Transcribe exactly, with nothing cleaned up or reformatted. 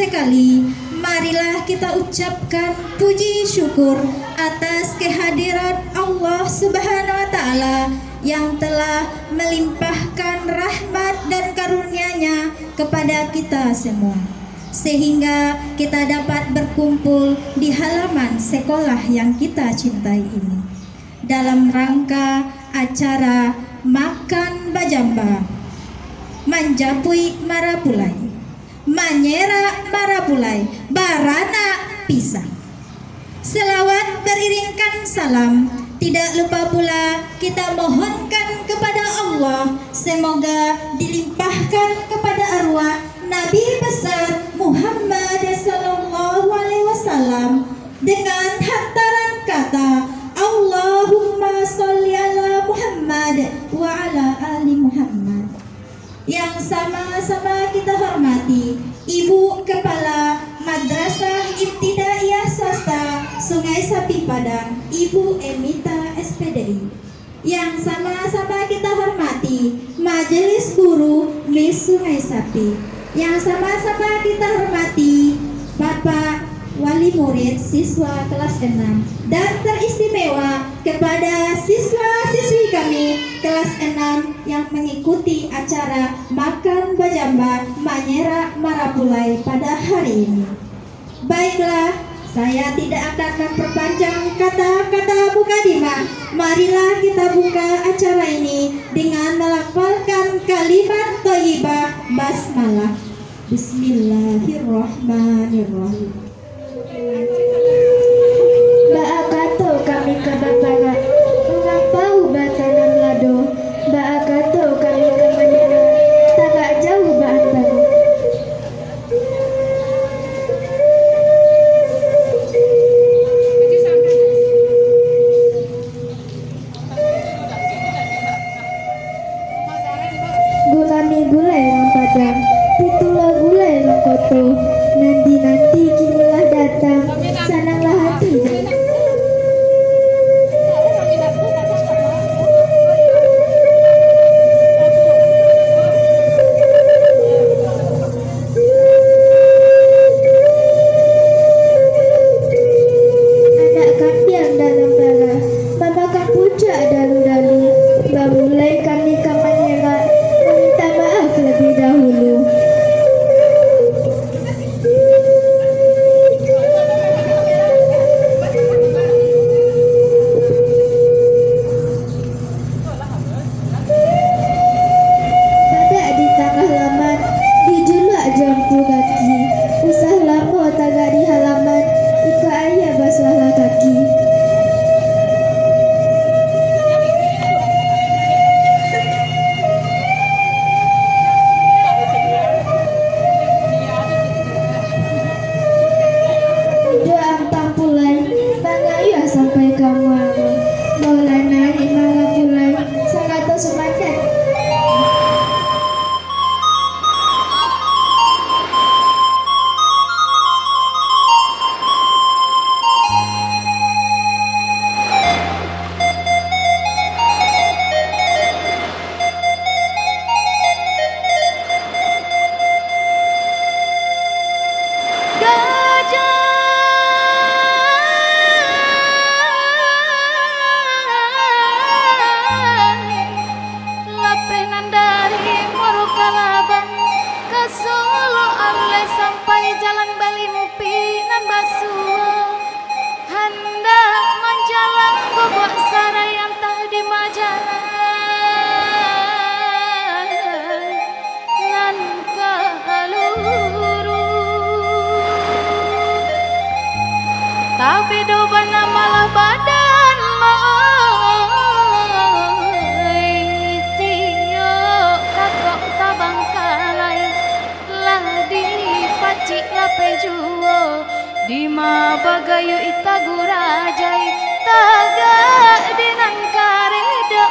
Sekali, marilah kita ucapkan puji syukur atas kehadirat Allah Subhanahu wa Ta'ala yang telah melimpahkan rahmat dan karunia-Nya kepada kita semua, sehingga kita dapat berkumpul di halaman sekolah yang kita cintai ini, dalam rangka acara makan bajamba, manjapuik marapulai, manyerak marapulai, baranak pisang. Selawat beriringkan salam, tidak lupa pula kita mohonkan kepada Allah, semoga dilimpahkan kepada arwah Nabi besar Muhammad sallallahu alaihi wasallam dengan hantaran kata, "Allahumma sholli ala Muhammad wa ala ali Muhammad." Yang sama-sama kita hormati, Ibu Kepala Madrasah Ibtidaiyah Swasta Sungai Sapi Padang, Ibu Emita, S P D I. Yang sama-sama kita hormati, Majelis Guru Miss Sungai Sapi. Yang sama-sama kita hormati, Bapak Wali Murid siswa kelas enam. Dan teristimewa kepada siswa-siswi kami kelas enam yang mengikuti acara makan bajamba manyerak marapulai pada hari ini. Baiklah, saya tidak akan memperpanjang kata-kata mukadimah. Marilah kita buka acara ini dengan melafalkan kalimat thayyibah basmalah. Bismillahirrahmanirrahim. Baa kato kami ka baparak, mangampau batanam lado, baa kato kami ka manyerak, tagak jauah baantaro. Gurami gulai rang Padang, pitulah gulai rang Koto, nan dinanti kini lah datang, sananglah hati. Anak kambiang dalam darah, mamakan pucuak dalu-dalu, bamulai kami ka manyerak, maminta maaf labiah dahulu. Padak di tangah laman, dijuluak jo ampu kaki. Usah lamo tagak di halaman, iko aia basuahlah kaki. Iduik ampang pulai, mangayuah sampai ka muaro. Bolah naik marapulai, sarato sumandak. Gajah lapeh nan dari Muaro Kalaban, ka Solo Aleh sampai jalan Balimpi nan basuo. Handak manjalang gobuak sarai antah di majalan nan kaluru. Tabedo bana malah badan, oi, tiok kakok tabangkalai. Lah dipacik lapeh juo, dima bagayuik tagurajai, tagak di nan kareh do.